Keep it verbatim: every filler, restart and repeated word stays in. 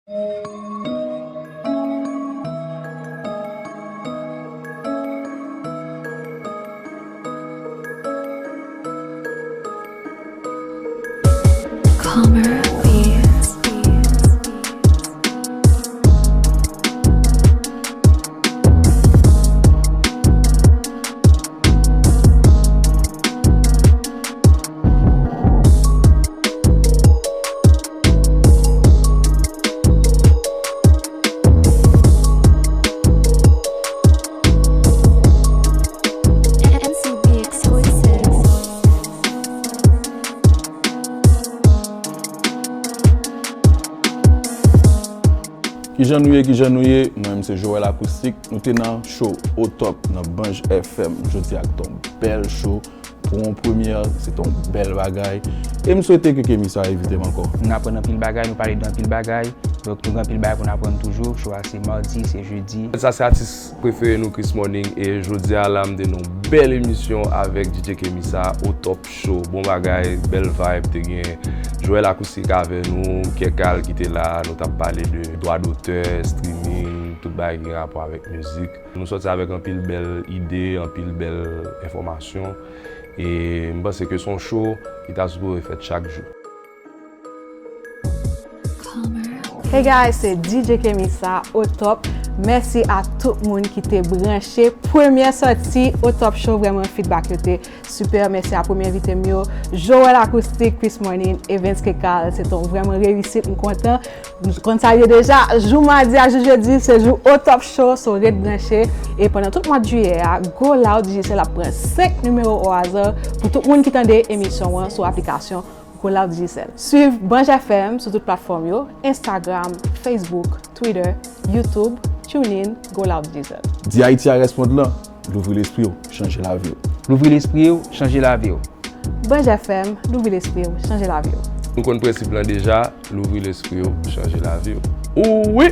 Calmer Beats. M C B exclusive. Kijan nou ye, kijan nou ye? Mwen menm se Joel Acoustique. Nou te nan show Au Top nan Banj F M. Jodi a te yon bèl show. Pou yon premyè, se te yon bèl bagay. E m swete ke Kemisa envite m ankò. Nou aprann anpil bagay, nou pale de anpil bagay. Donk, nou gen anpil bagay pou n aprann toujou. Show a se madi, se jedi. Sa se atis prefere nou, Chris Morning. E jodi a la, m te nan yon bèl emisyon avèk D J Kemisa, Au Top Show. Bon bagay, bèl vibe, te gen Joel Acoustique avè nou, Kekal ki te la, nou t ap pale de dwa dotè, streaming, tout bagay ki gen rapò avèk mizik. Nou sòti avèk anpil bèl ide, anpil bèl enfòmasyon. E m panse ke se yon show ki ta sipoze fèt chak jou. Hey guys, se D J Kemisa, Au Top. Mèsi a tout moun ki te branche. Premyè sòti Au Top Show, vrèman feedback yo te super. Mèsi a premye envite m yo, Joel Acoustique, Chris Morning, Evans Kekal. Se te yon vrèman reyisit, m kontan. Nou konn sa l ye deja, jou madi a jou jedi, se jou Au Top Show, so ret branche. E pandan tout mwa jiyè a, Go Loud Digicel ap pran senk nimewo o aza pou tout moun ki tande emisyon an sou aplikasyon Go Loud Digicel. Swiv Banj F M sou tout platfòm yo, Instagram, Facebook, Twitter, YouTube, TuneIn, Go Loud Digicel. Di Ayiti a respond lan, louvri lespri w, chanje lavi w. Louvri lespri w, chanje lavi w. Banj F M, louvri lespri w, chanje lavi w. Nou konn prensip lan deja, louvri lespri w, chanje lavi w. Ou wi!